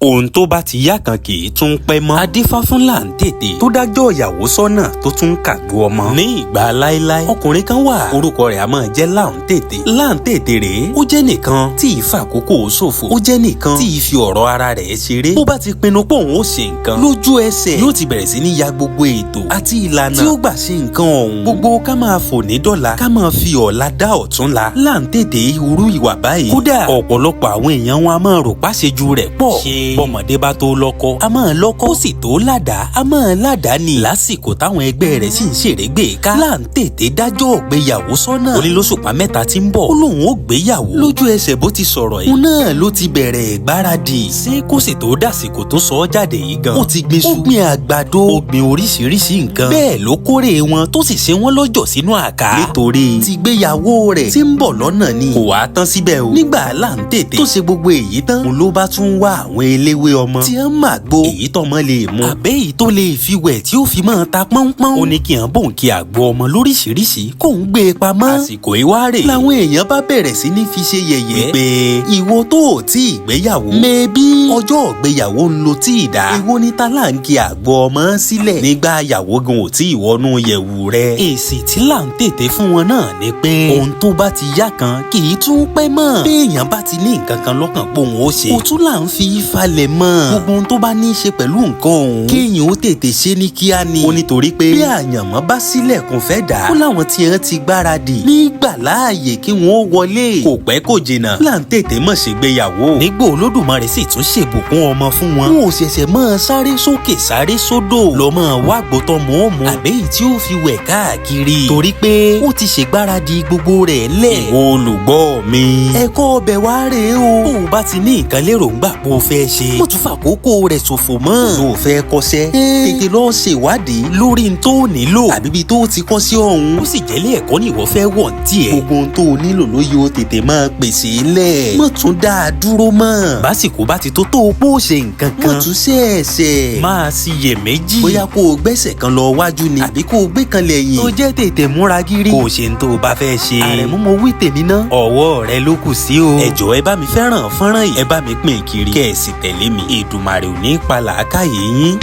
Ohun tó bá ti yá kan kì í tún pẹ́ mọ́. Adífá fún Láǹtètè tó dájọ́ ìyàwó sọ́nà tó tún kàgbó ọmọ. Ní ìgbà láéláé, ọkùnrin kan wà, orúkọ rẹ̀ a máa jẹ́ Láǹtètè. Láǹtètè rèé, ó jẹ́ nìkan tí ì fàkókò ṣòfò, ó jẹ́ nìkan tí ì fi ọ̀rọ̀ ara rẹ̀ ṣeré. Bó bá ti pinnu pé òun ó ṣe nǹkan, lójú ẹsẹ̀ yóò ti bẹ̀rẹ̀ sí ní ya gbogbo ètò àti ìlànà tí ó gbà ṣe nǹkan ọ̀hún. Gbogbo ká máa fò ní dọ́là, ká máa fi ọ̀la dá ọ̀túnla. Láǹtètè irú ìwà báyìí. Kódà ọ̀pọ̀lọpọ̀ àwọn èèyàn wọn a máa rò páṣejù rẹ̀ pọ̀. Ṣé bọ́mọdé bá tó lọ́kọ, a máa lọ́kọ, ó sì tó ládàá, a máa ládàá ni. Lásìkò táwọn ẹgbẹ́ rẹ̀ sì ń ṣèrégbè ká, Láǹtètè dájọ́ ògbéyàwó sọ́nà. Ó ní lóṣùpá 3 tí ń bọ̀, ó lóun ó gbéyàwó. Lójú ẹsẹ̀ bó ti sọ̀rọ̀ yìí, òun náà ló ti bẹ̀rẹ̀ ìgbáradì. Ṣé kó sì tó dàsìkò tó sọ ọ́ jáde yìí gan? Ó ti gbin iṣu, ó gbin àgbàdo, ó gbin oríṣiríṣi nǹkan. Bẹ́ẹ̀ ló kórè wọn tó sì ṣe wọ́n lọ́jọ̀ sínú àká. Nítorí ti gbéyàwó rẹ̀ tí ń bọ̀ lọ́nà ni. Kò wá tán síbẹ̀ o. Nígbà Láǹtètè tó ṣe gbogbo èyí tán, òun ló bá tún wá àwọn eléwé ọmọ tí ń mà gbo èyí tọmọ lè mu, àbẹ́ èyí tó lè fi wẹ̀ tí ó fi máa ta pọ́npọ́n. Ó ní kí hàn bóun kí àgbo ọmọ lóríṣiríṣi kó ń gbé e pamọ́. Àsìkò ìwárè làwọn èèyàn bá bẹ̀rẹ̀ sí ní fi ṣe yẹ̀yẹ́ pé ìwọ tó ò tí ì gbéyàwó, mẹ́bí ọjọ́ ìgbéyàwó ń lo tí ì dá, ìwọ ní ta là ń kí àgbo ọmọ sílẹ̀ nígbà yàwó gan ò tí ì wọnú yẹ̀wù rẹ̀. Èsì tí Láǹtètè fún wọn náà ni pé ohun tó bá ti yá kan kì í tún pẹ́ mọ́. Béèyàn bá ti ní nǹkan kan lọ́kàn pé òun ó ṣe, kò tún là ń fi falẹ̀ mọ́. Gbogbo ohun tó bá ní í ṣe pẹ̀lú nǹkan òun, kéèyàn ó tètè ṣe ní kíá ni. Ó nítorí pé bí àyànmọ́ bá sílẹ̀kùn fẹ́ dà, ó láwọn tí wọ́n ti gbáradì nígbà láàyè kí wọ́n wọlé. Kò pẹ́ kò jìnnà, Láǹtètè mọ̀ ṣègbéyàwó. Nígbà Olódùmarè sì tún ṣèbùkún ọmọ fún wọn. Wọn ò ṣẹ̀ṣẹ̀ máa sáré sókè sáré sódò lọ́mọ wàgbó tọmọ ó mu, àbẹ́yìí tí ó fi wẹ̀ káàkiri, torí pé ó ti ṣègbáradì gbogbo rẹ̀ lẹ̀. Ìwọ olùgbọ́ mi, ẹ̀kọ́ ọbẹ̀ wá rèé o. Bó o bá ti ní nǹkan lérògbà bó o fẹ́ ṣe, mo tún fàkókò rẹ̀ ṣòfò mọ́. Ló fẹ́ kọ́ṣẹ́, tètè lọ ṣèwádìí lórí n tó nílò àbí ibi tó ti kọ́ sí ọ̀hún. Ó sì jẹ́lé ẹ̀kọ́ ni ìwọ fẹ́ wọ̀ ní tiẹ̀. Gbogbo ohun tó o nílò ló yóò tètè máa pèsè lẹ̀. Mọ̀ tún dá a dúró mọ́. Básìkò bá ti tó tó o bó ṣe nǹkan kan, mọ̀ tún ṣẹ̀ṣẹ̀ máa ṣiyèméjì. Bóyá kó o gbẹ́sẹ̀ kan lọ wájú ni àbí kó o gbé kan lẹ́yìn. Tó jẹ́ tètè múra gírí, kó o ṣe ń tó o bá fẹ́ ṣe. Àrẹ̀mú mo wí tèmi ná, ọwọ́ rẹ ló kù sí o. Ẹ jọ̀ọ́ ẹ bá mi fẹ́ràn fọ́nrán yìí, ẹ bá mi pín kiri, kẹ́ ẹ sì tẹ̀lé mi. Èdùmàrè ò ní pa làákàyè yín.